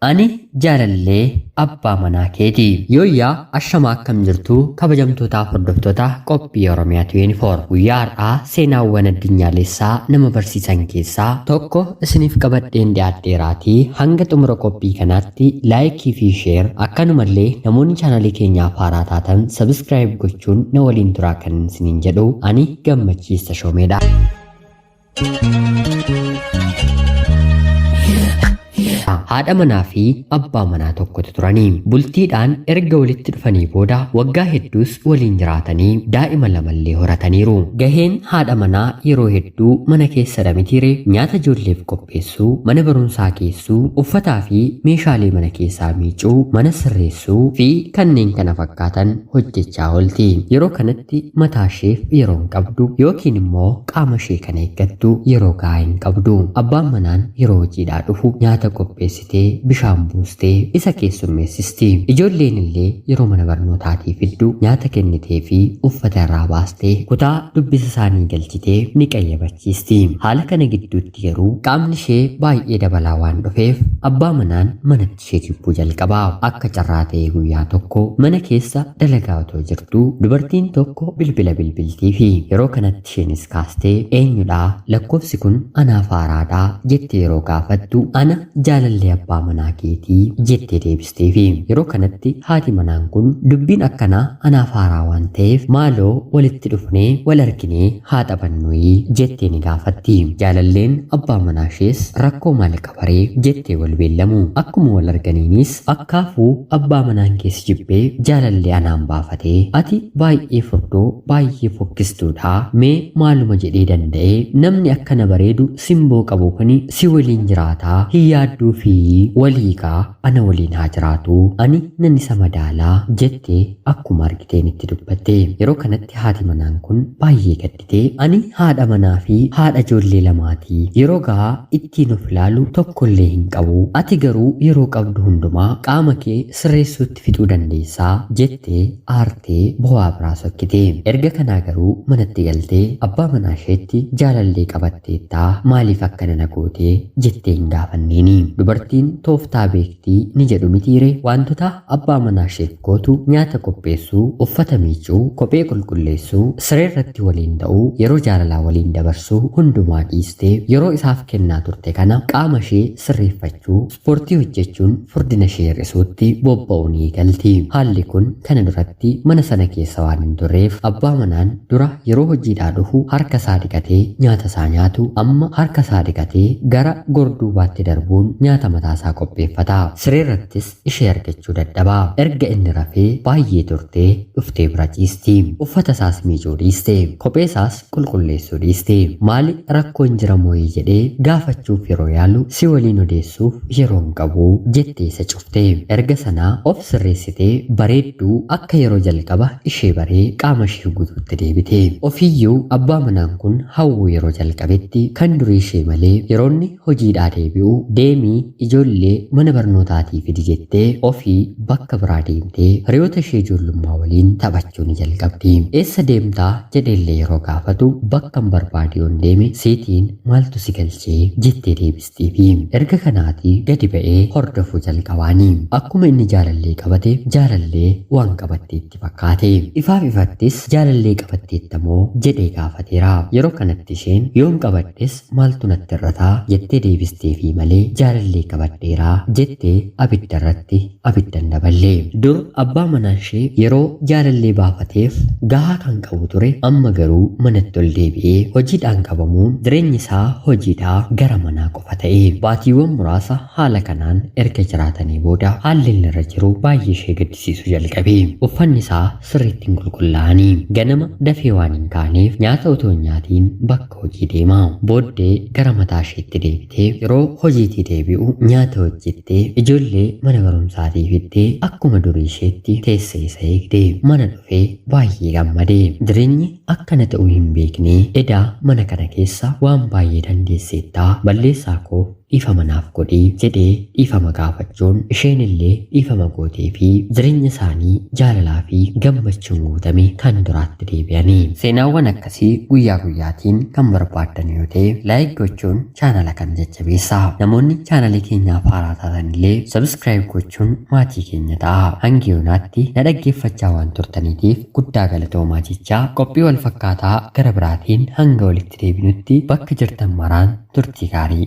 Ani jaalallee abbaa manaa keeti. Yooyyaa ashamaa akkam jirtu kabajamtootaaf hordoftoota qophii Oromiyaa 24 guyyaa har'aa seenaawwan addunyaalessaa nama barsiisan keessaa tokko isiniif qabadheen dhiyaadheeraatii hanga xumura qophii kanaatti laayikii fi sheer akkanumallee namoonni chaanalii keenyaaf haaraa taatan sabiskiraayib gochuun na waliin turaa kan isiniin jedhu ani Gammachiis Tashoomeedha. Haadha manaa fi abbaa manaa tokkotu turanii. Bultiidhaan erga walitti dhufanii booda waggaa hedduus waliin jiraatanii daa'ima lamallee horataniiru. Gaheen haadha manaa yeroo hedduu mana keessadha mitiire nyaata ijoolleef qopheessuu, mana barumsaa geessuu, uffataa fi meeshaalee mana keessaa miicuu, mana sirreessuu fi kanneen kana fakkaatan hojjechaa oolti. Yeroo kanatti mataa isheef yeroo hin qabdu yookiin immoo qaama ishee kan eeggattu yeroo gahaa hin qabdu. Abbaan manaan yeroo hojiidhaa dhufu nyaata qopheessitee bishaan buustee isa keessummeessisti. Ijoolleen illee yeroo mana barnootaatii fiddu nyaata kennitee fi uffata irraa baastee kutaa dubbisa isaanii galchitee ni qayyabachiisti. Haala kana gidduutti garuu qaamni ishee baay'ee dabalaa waan dhufeef abbaa manaan manatti ishee jibbuu jalqaba. Akka carraa ta'ee guyyaa tokko mana keessa dalagaa otoo jirtuu dubartiin tokko bilbila bilbiltiifi. Yeroo kanatti isheenis kaastee eenyudhaa lakkoofsi kun anaaf haaraadhaa jettee yeroo gaafattu ana jaalallee abbaa manaa keetii jettee deebisteefi. Yeroo kanatti haati manaan kun dubbiin akkanaa anaaf haaraa waan ta'eef maaloo walitti dhufnee wal arginee haa taphannuyi jettee ni gaafatti. Jaalalleen abbaa manaa ishees rakkoo maal qabaree jettee wal beellamu. Akkuma wal arganiinis akkaafuu abbaa manaan kee si jibbee jaalallee anaan baafatee ati baay'ee furdoo baay'ee fokkistuudha mee maaluma jedhee danda'ee namni akkana bareedu simboo qabu kuni si waliin jiraataa hin yaadduu fi waliigaa ana waliin haa jiraatu ani nan isa madaalaa jettee akkuma argiteen itti dubbatte. Yeroo kanatti haati manaan kun baay'ee gadditee ani haadha manaa fi haadha ijoollee lamaati. Yeroo gahaa ittiin of ilaalu tokkollee hin qabu. Ati garuu yeroo qabdu hundumaa qaama kee sirreessuutti fixuu dandeessaa jettee aartee boo'aa biraa sokkite. Erga kanaa garuu manatti galtee abbaa manaa isheetti jaalallee qabatteettaa maaliif akkana na gootee jettee hin gaafanneeni. Dubartiin tooftaa beektii ni jedhu mitiire wantoota abbaa manaa isheef gootu nyaata qopheessuu, uffata miicuu, kophee qulqulleessuu, siree irratti waliin ta'uu, yeroo jaalalaa waliin dabarsuu hundumaa dhiistee yeroo isaaf kennaa turte kana qaama ishee sirreeffachuu, ispoortii hojjechuun furdina ishee hir'isuutti bobba'uu ni eegalti. Haalli kun kana duratti mana sana keessa waan hin turreef abbaa manaan dura yeroo hojiidhaa dhufu harka isaa dhiqatee nyaata isaa nyaatu amma harka isaa dhiqatee gara gorduubaatti darbuun nyaata mataa isaa qopheeffata. Siree irrattis ishee argachuu dadhaba. Erga inni rafee baay'ee turtee dhuftee bira ciisti. Uffata isaas miicuu dhiiste. Kophee isaas qulqulleessuu dhiiste. Maali rakkoon jira mooyii jedhee gaafachuuf yeroo yaalu si waliin odeessuuf yeroo hin qabu jettee isa cufte. Erga sanaa of sirreessitee bareedduu akka yeroo jalqaba ishee baree qaama ishee guutuutti deebite. Ofiiyyuu abbaa manaan kun hawwuu yeroo jalqabetti kan durii ishee malee yeroonni hojiidhaa deebi'u deemii ijoollee mana barnootaatii fidi jettee ofii bakka biraa deemtee hiriyoota ishee ijoollummaa waliin taphachuu ni jalqabdi. Eessa deemtaa jedheellee yeroo gaafatu bakkan barbaade yoon deeme seetiin maaltu si galchee jettee deebistiifi. Erga kanaatii gadi ba'ee hordofuu jalqabaani. Akkuma inni jaalallee qabate jaalallee waan qabatteetti fakkaate. Ifaaf ifattis jaalallee qabatteettamoo jedhee gaafateera. Yeroo kanatti isheen yoon qabadhes maaltu natti irrataa jettee deebisteefii malee jaalallee qabadheeraa jettee abidda irratti abidda hin daballe. Dur abbaa manaa ishee yeroo jaalallee baafateef gahaa kan qabu ture amma garuu manatti ol deebi'ee hojiidhaan qabamuun jireenyi isaa hojiidhaa gara manaa qofa ta'e. Baatiiwwan muraasa haala kanaan erga jiraatanii booda haalli inni irra jiru baay'ee ishee gaddisiisuu jalqabe. Uffanni isaa sirriitti hin qulqullaa'anii. Ganama dafee waan hin kaaneef nyaata otoo hin nyaatiin bakka hojii deema. Booddee gara mataa isheetti deebitee yeroo hojiitii deebi'u nyaata hojjettee ijoollee mana barumsaatii fiddee akkuma durii isheetti teessee isa eegde. Mana dhufee baay'ee gammade. Jireenyi akkana ta'uu hin beekne edaa mana kana keessa waan baay'ee dandeesseettaa balleessaa koo dhiifama naaf godhii jedhee dhiifama gaafachuun isheen illee dhiifama gootee fi jireenya isaanii jaalalaa fi gammachuun guutame kan duraatti deebi'anii. Seenaawwan akkasii guyyaa guyyaatiin kan barbaaddan yoo ta'e like gochuun chaanala kana jajjabeessaa. Namoonni chaanalii keenyaaf haaraa taatan illee subscribe gochuun maatii keenya ta'a. Hanga yoonaatti na dhaggeeffachaa waan turtaniitiif guddaa galatoomaa jechaa qophii wal fakkaataa gara biraatiin hanga walitti deebinutti bakka jirtan maraan turtii gaarii.